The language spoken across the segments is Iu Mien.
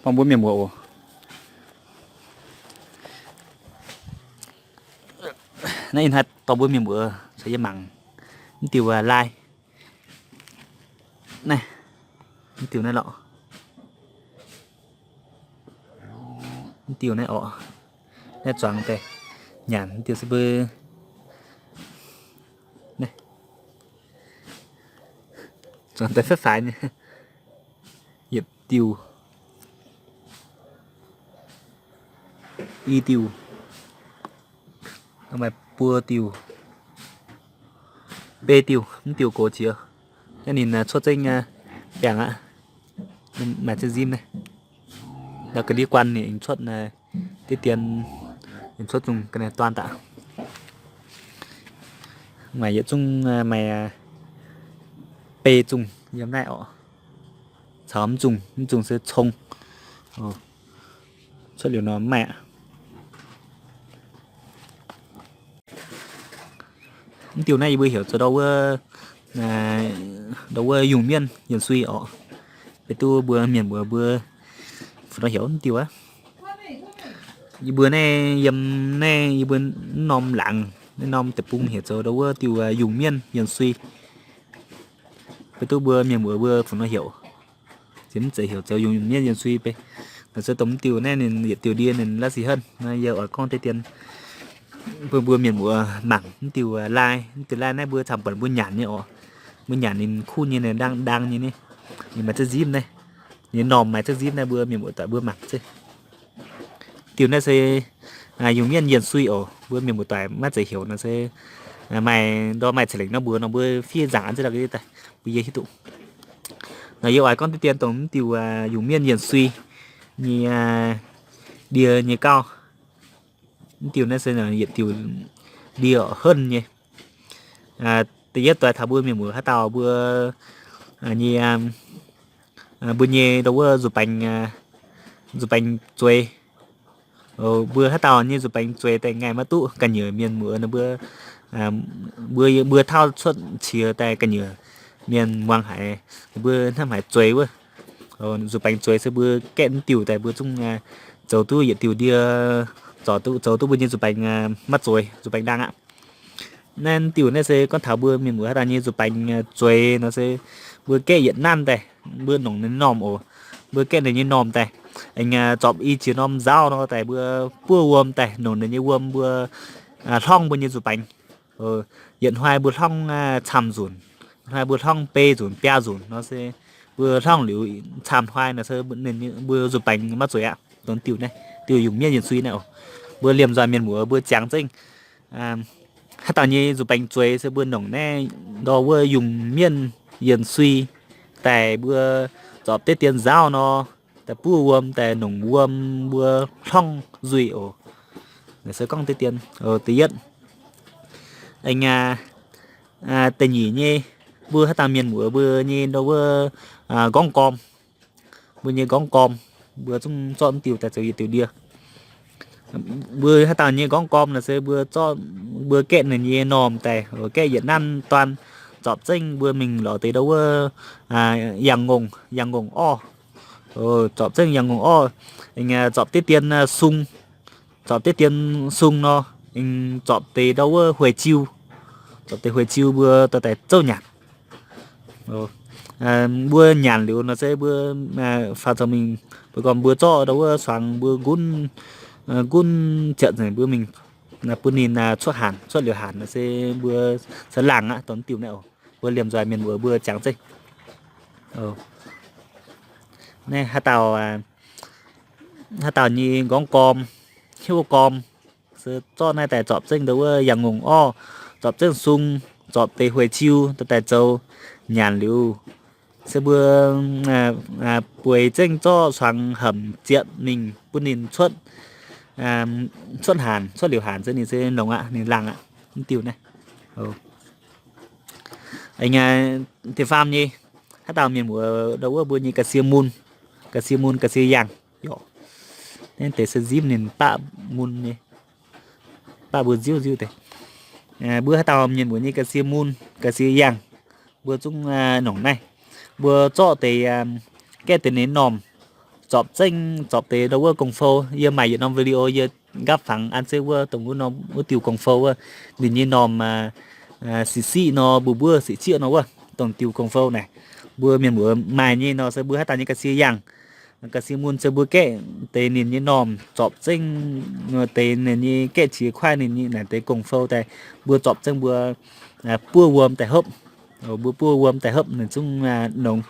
Buangh mbuo mienh muoz oc. Naaiv ih hnoi dorh mbuo mienh muoz caux yie mangc mv diuh, aa, lai. Naaiv, mv diuh naaiv lorqc. Mv diuh naaiv orqc. Naaiv zuangx daaih nyanc mv diuh se mbuo, naaiv zuangx daaih faix faix nyei. Yietc diuh, i diuh, maaih buo diuh, beiv diuh, mv diuh gox jiex. Naaiv ninh cuotv zengv biangh aqv. Maaih zengv nzimv naaiv. Ndau ga'ndiev guan ninh aengx cuotv, diqv dien aengx cuotv zungh ga'naaiv dorn daaih. Maaih yietc zungv, maaih beiv zungh yiem naaiv orqc. Caux mv zungh, mv zungh se cong. Cuotv liuz nor mv maaih aqv. Mv diuh naaiv yie mbuo heuc zoux ndau wuov, ndau wuov yungh mienv yienh sui orqc. Beiv duqv mbuo mienh mbuo mbuo fu nor heuc mv diuh aqv. Yie mbuo naaiv yiem naaiv yie mbuo norm laangz, naaiv norm deic-bung heuc zoux ndau wuov diuh yungh mienv yienh sui. Beiv duqv mbuo mienh mbuo mbuo fu nor heuc. Ziemx mv zeiz heuc zoux yungh mienv yienh sui beiv. Naaiv se dongh mv diuh naaiv ninh yietc diuh ndie ninh laav sic henv. Naaiv yie oix gorngv deix dien bun mbuo mienh muoz mangc mv diuh lai. Mv diuh lai naaiv mbuo camv buonc mbuo nyanc nyei orqc. Mbuo nyanc ninh kuv nyei, ninh ndaang ndaang nyei, ninh maaih zengv nzimv naaiv. Ninh normh maaih zengv nzimv naaiv, mbuo mienh muoz doic mbuo mangc zeiv. Diuh naaiv se yungh mienv yienh sui oc. Mbuo mienh muoz doic maiv zeiz heuc nor se maaih ndorm maaih ca'lengc nor mbuox nor mbuo fiev nzaangc an zengv daaih mbuo yie hiuv duqv. Nor yie oix gorngv deix dien dongh mv diuh yungh mienv yienh sui nyei ndie nyei gauh. Mv diuh naaiv se yietc diuh ndie henv nyei. Da'yietv doix taux mbuo mienh muoz haaix dauh mbuo nyei, mbuo nyei ndau wuov nzuih baengx, nzuih baengx zueiz. Mbuo haaix dauh nyei nzuih baengx zueiz daaih ngaih maiv duqv ga'nyiec mienh muoz nor mbuo, mbuo, mbuo tauv cuotv qiex daaih ga'nyiec mienh muangx haiz, mbuo hnamv haiz zueiz wuov. Nzuih baengx zueiz se mbuo gaeqv mv diuh daaih mbuo zungv zoux duqv yietc diuh ndie, zoux duqv, zoux duqv mbuo nyei nzuih baengx maiv zueiz, nzuih baengx ndaang aqv. Naaiv diuh naaiv se gorngv taux mbuo mienh muoz haaix dauh nyei nzuih baengx zueiz nor se mbuo gaeqv yietc nanv daaih, mbuo nongc ninh normh oc. Mbuo gaeqv ninh nyei normh daaih, aengx zorpc i jiex norm nzauv nor daaih mbuo buov wuom daaih, nongc ninh nyei wuom mbuo hlorngv mbuo nyei nzuih baengx. Yietc hnoi mbuo hlorngv camv nzunc, hnoi mbuo hlorngv bei nzunc, biaa nzunc nor se mbuo hlorngv liuz camv hnoi nor se mbuo nzuih baengx maiv zueiz aqv. Dongh diuh naaiv, diuh yungh mienv yienh sui naaiv oc. Mbuo liemh nzoih mienh muoz mbuo jangx zengv haaix dauh nyei nzuih baengx zueiz se mbuo nongc naaiv ndau wuov yungh mienv yienh sui daaih mbuo zorpc deix dien nzauv nor, daaih buov wuom, daaih nongc wuom mbuo hlorngv nzuih oc. Naaiv se gorngv deix dien da'yietv. Aengx da'nyeic nyei, mbuo haaix dauh mienh muoz mbuo nyei ndau wuov nqorngv gorm, mbuo nyei nqorngv gorm, mbuo zungv zorqv diuh daaih zoux yietc diuh ndie. Mbuo haaix dauh nyei nqorngv gorm naaic se mbuo zorqv, mbuo gaeqv ninh nyei normh daaih, gaeqv yietc nanv duan, zorpc zengv mbuo mingh lorz deix ndau wuov yangh ngongh, yangh ngongh orv. Zorpc zengv yangh ngongh orv, zorpc deix dien sung, zorpc deix dien sung nor, zorpc deix ndau wuov hueic jiu, zorpc deix hueic jiu mbuo dorh daaih zouv nyanc. Mbuo nyanc liuz nor se mbuo faaux zoux mingh, mbuo gormx mbuo zorqv ndau wuov suangx mbuo gunv, gunv ziepc nzengc mbuo mingh bun ninh cuotv hanc, cuotv liuz hanc nor se mbuo se laangh aqv, dongh diuh naaiv oc. Mbuo liemh nzoih mienh muoz mbuo jangx zengv. Naaiv haaix dauh, haaix dauh nyei nqorngv gorm, hnyouv gorm, se zorqv naaiv daaih zorpc zengv ndau wuov yangh ngongh orv, zorpc zengv sung, zorpc deix hueic jiu dorh daaih zoux nyanc liuz, se mbuo bueix zengv zorqv suangx hemc ziepc mingh bun ninh cuotv, cuotv hanc, cuotv liuz hanc se ninh se longx aqv, ninh laangh aqv, mv diuh naaiv. Da'faam nyei, haaix dauh mienh muoz ndau wuov mbuo nyei ga'sie mun, ga'sie mun, ga'sie yangh, naaiv deix se nzimv ninh baqv mun nyei, baqv mbuo nziuv nziuv deix. Mbuo haaix dauh mienh muoz nyei ga'sie mun, ga'sie yangh, mbuo zungv nongc naaiv. Mbuo zorqv deix, gaeqv deix ninh normh, zorpc zengv, zorpc deix ndau wuov gong-fou. Yie maaic yietc norm video yie nqaapv fangx an zeiv wuov dongh wuov norm wuov diuh gong-fou wuov, ninh nyei normh siqv siqv nor, mbuov mbuov siqv sieqv nor wuov, dongh diuh gong-fou naaic. Mbuo mienh muoz maaih nyei nor se mbuo haaix dauh nyei ga'sie yangh, ga'sie mun se mbuo gaeqv deix ninh nyei normh zorpc zengv, deix ninh nyei gaeqv qiex kuaaiv ninh nyei naaic deix gong-fou daaih, mbuo zorpc zengv mbuo buov wuom daaih hopv. Mbuo buov wuom daaih hopv ninh zungv longx.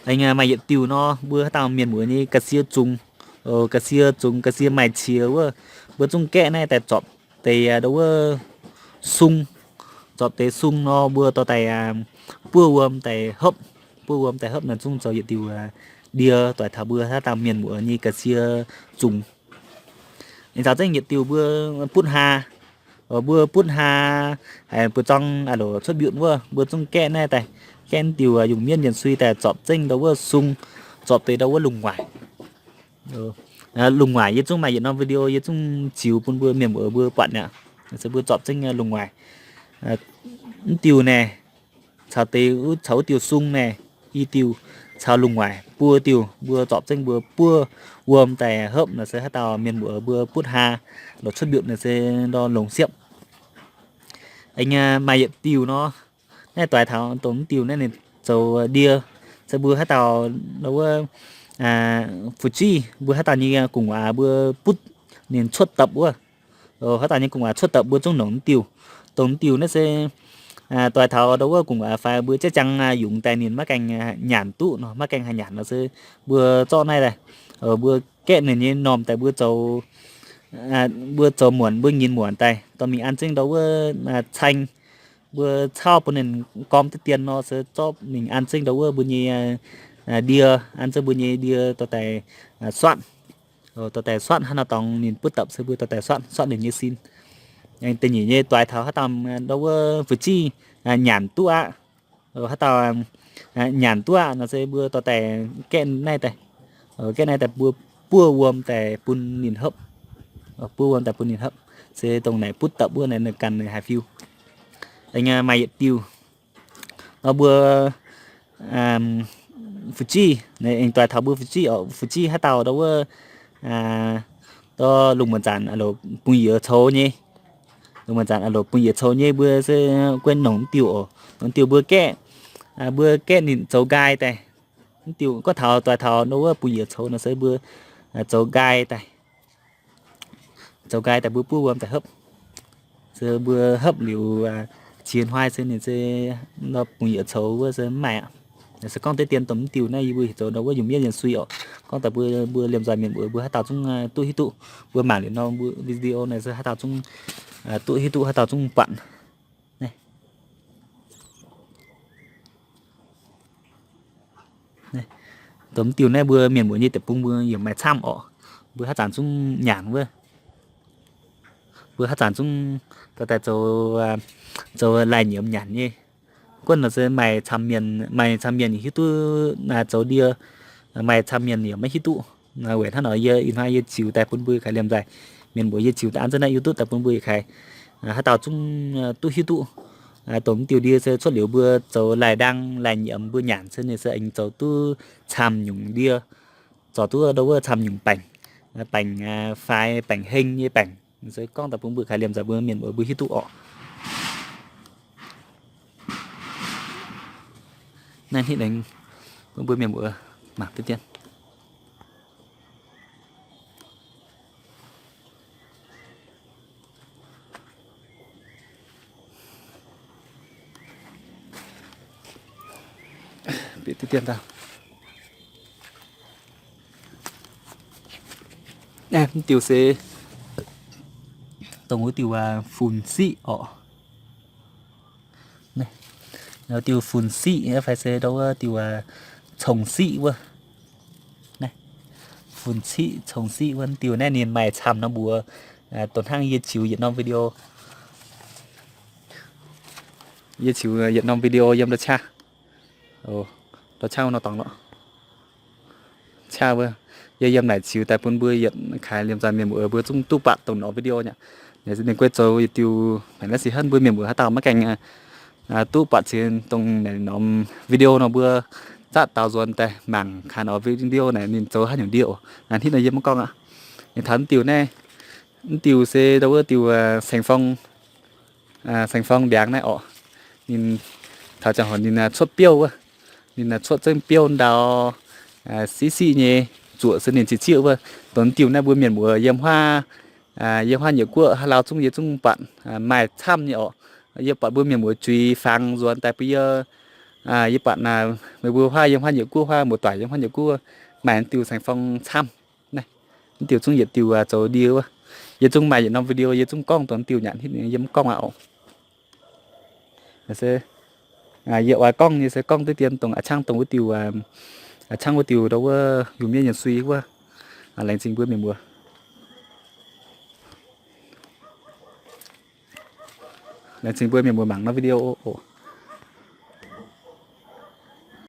Aengx maaih yietc diuh nor, mbuo haaix dauh mienh muoz nyei ga'sie zungx, ga'sie zungx, ga'sie maaih qiex wuov, mbuo zungv gaeqv naaiv daaih zorpc deix ndau wuov sung, zorpc deix sung nor mbuo dorh daaih buov wuom daaih hopv. Buov wuom daaih hopv naaic zungv zoux yietc diuh ndie doix taux mbuo haaix dauh mienh muoz nyei ga'sie zungx. Aengx caux zengv yietc diuh mbuo butv haa, mbuo butv haa haiz buoz-zorng a'loc cuotv mbiutc wuov, mbuo zungv gaeqv naaiv daaih, gaeqv diuh yungh mienv njien-sui daaih zorpc zengv ndau wuov sung, zorpc deix ndau wuov lungh waaic. Lungh waaic yie zungv maaih yietc norm video yie zungv ziux bun mbuo mienh muoz mbuo buatc aqv. Se mbuo zorpc zengv lungh waaic. Mv diuh naaic caux deix, caux wuov diuh sung naaic, i diuh caux lungh waaic buo diuh, mbuo zorpc zengv mbuo buov wuom daaih hopv nor se haaix dauh mienh muoz mbuo butv haa lorz cuotv mbiutc nor se ndau longx siepv. Aengx maaih yietc diuh nor, naaiv doix taux dongh mv diuh naaiv ninh zoux ndie, se mbuo haaix dauh ndau wuov fu'jueiv, mbuo haaix dauh nyei gu'nguaaz mbuo butv ninh cuotv dapc wuov, haaix dauh nyei gu'nguaaz cuotv dapc mbuo zungv nongc mv diuh. Dongh mv diuh naaiv se doix taux ndau wuov gu'nguaaz fai mbuo jaiv jangx yungz daaih ninh maiv gaengh nyanc duqv nor, maiv gaengh haih nyanc nor se mbuo zorqv naaiv daaih, mbuo gaeqv ninh nyei normh daaih mbuo zoux, mbuo zoux muonc, mbuo nyinz muonc daaih dorh mingh an zengv ndau wuov caeng, mbuo cauv bun ninh gormv diqv dien nor se zorqv mingh an zengv ndau wuov mbuo nyei ndie, an zengv mbuo nyei ndie dorh daaih suatv. Dorh daaih suatv hnangv nor dorngx ninh butv dapc se mbuo dorh daaih suatv, suatv ninh nyei sin. Aengx da'nyeic nyei doix taux haaix dauh ndau wuov fu'jueiv nyanc duqv aqv, haaix dauh nyanc duqv aqv nor se mbuo dorh daaih gaeqv naaiv daaih, gaeqv naaiv daaih mbuo buov wuom daaih bun ninh hopv. Buov wuom daaih bun ninh hopv, se dongh naaic butv dapc wuov naaic ninh ganh ninh haih fiu. Aengx maaih yietc diuh nor mbuo fu'jueiv, aengx doix taux mbuo fu'jueiv oc, fu'jueiv haaix dauh ndau wuov, ndau lungh muonz zanc a'loc bungx yiez coux nyei, lungh muonz zanc a'loc bungx yiez coux nyei mbuo se guei nongc mv diuh oc. Nongc mv diuh mbuo gaeqv, mbuo gaeqv ninh zoux nqaai daaih. Mv diuh gorngv taux doix taux ndau wuov bungx yiez coux nor se mbuo zoux nqaai daaih, zoux nqaai daaih mbuo buov wuom daaih hopv. Se mbuo hopv liuz qiex hnoi se ninh se ndau bungx yiez coux wuov se mv maaih aqv. Se gorngv deix dien dongh mv diuh naaiv yie mbuo heuc zoux ndau wuov yungh mienv njien-sui oc. Gorngv daaih mbuo, mbuo liemh nzoih mienh muoz mbuo haaix dauh zungv duqv hiuv duqv, mbuo mangc liuz norm video naaiv se haaix dauh zungv duqv hiuv duqv, haaix dauh zungv buatc. Dongh mv diuh naaiv mbuo mienh muoz nyei deic-bung mbuo yaac maaih camv orqc. Mbuo haaix zanc zungv nyanc wuov, mbuo haaix zanc zungv dorh daaih zoux, zoux lai-nyiemz nyanc nyei. Guonv nor se maaih camv mienh, maaih camv mienh hiuv duqv zoux ndie, maaih camv mienh yaac maiv hiuv duqv. Weic hnangv nor yie ih hnoi yie ziux daaih bun mbuo kaaix liemh nzaih, mienh mbuox yie ziux daaih an zunv naaiv YouTube daaih bun mbuo kaaix, haaix dauh zungv duqv hiuv duqv. Dongh mv diuh ndie se cuotv liuz mbuo zoux lai-ndaang lai-nyiemz mbuo nyanc se ninh se aengx zoux duqv camv nyungc ndie, zoux duqv ndau wuov camv nyungc baengc, baengc faix baengc heng nyei baengc. Se gorngv daaih bun mbuo kaaix liemh nzaih mbuo mienh muoz mbuo hiuv duqv orqc. Naaiv hnitv aengx bun mbuo mienh muoz mangc diqv dien. Bieqc diqv dien daaih. Mv diuh se dongh wuov diuh fun-siqv orqc. Diuh fun-siqv fai se ndau wuov diuh cong-siqv wuov. Fun-siqv, cong-siqv wuov diuh naaiv ninh maaih camv norm mbuox, dongh hnangv yie ziux yietc norm video. Yie ziux yietc norm video yiem ndau qaqv, ndau qaqv wuov nor dorngx lorqc. Qaqv wuov, yie yiem naaic ziux daaih bun mbuo yietc kaaix liemh nzaih mienh muoz mbuo zungv duqv buatc dongh norm video nyei. Ninh guei zoux yietc diuh maengc naaiv sic henv mbuo mienh muoz haaix dauh maiv gaengh duqv buatc cingx dongh naaic norm video nor mbuo daaih daaux nzuonx daaih mangc gaax oc, video naaic ninh zoux haaix nyungc ndie oc. Naaiv hitv nor yie mv gorngv aqv. Ninh taux mv diuh naaiv, mv diuh se ndau wuov diuh, saeng-forng ndiangx naaiv oc. Ninh taux ziangh hoc ninh cuotv biouv wuov. Ninh cuotv zengv biouv ndau siqv siqv nyei, zuoqc se ninh ziqc zieqv wuov. Dongh mv diuh naaiv mbuo mienh muoz yiem huaav, yiem huaav Nyiec Guoqv haaix lauh zungv yie zungv buatc maaih camv nyei oc. Yie buatc mbuo mienh muoz juix fangx nzuonx daaih bun yie, yie buatc meih mbuo huaav yiem huaav Nyiec Guoqv, huaav muoz-doic yiem huaav Nyiec Guoqv maaih mv diuh saeng-forng camv naaiv. Mv diuh zungv yietc diuh zoux ndie wuov. Yie zungv maaih yietc norm video yie zungv gorngv dongh mv diuh nyanc hitv, yie mv gorngv aqv oc. Se yie oix gorngv nyei se gorngv diqv dien dongh a'ciangv dongh wuov diuh, a'ciangv wuov diuh ndau wuov yungh miev nyei sui wuov. Laengz zingh mbuo mienh muoz. Laengz zingh mbuo mienh muoz mangc norm video oc.